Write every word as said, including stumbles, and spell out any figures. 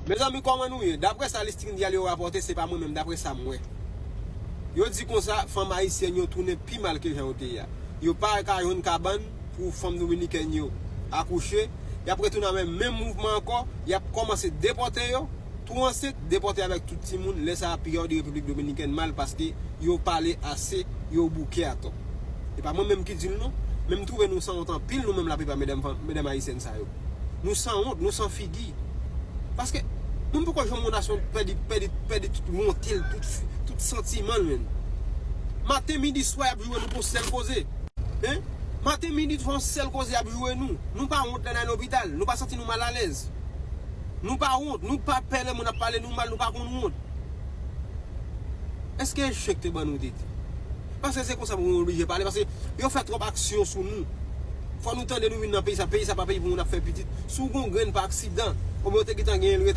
Mezanmi, kòman nou ye? Daprè sa Listín Diario rapòte, se pa mwen menm, daprè sa m wè. Yo di konsa, fanm ayisyèn yo tounen pi mal ke jan yo te ye a. Yo pa ka jwenn kabann pou fanm dominikèn yo akouche. Y ap retounen avè menm mouvman ankò, y ap kòmanse depòte yo, tou ansent, depòte avèk tout timoun. Lè sa a, P R de Repiblik Dominikèn mal paske yo pale ase, yo bouke atò. E pa mwen menm ki di l non, men m twouve nou sanwont anpil nou menm laplipa medam, medam ayisyèn sa yo. Nou sanwont, nou san figi. Paske mwen m poko janm wè yon nasyon pèdi, pèdi, pèdi tout wonte l, tout, tout santiman l menm. Maten, midi, swa, y ap joure nou pou yon sèl koze. Hein? Maten, midi, swa, yon sèl koze, y ap joure nou. Nou pa wont lè n al lopital, nou pa santi nou malalèz. Nou pa wont, nou pa pè lè moun ap pale nou mal, nou pa konn wont. Èske echèk te ban nou tete? Paske se konsa pou nou oblije pale, paske yo fè twòp aksyon sou nou. Fò nou tande nou vin nan peyi sa. Peyi sa pa peyi pou moun ap fè pitit. Si w gen yon grenn pa aksidan, oubyen w te gentan genyen l ret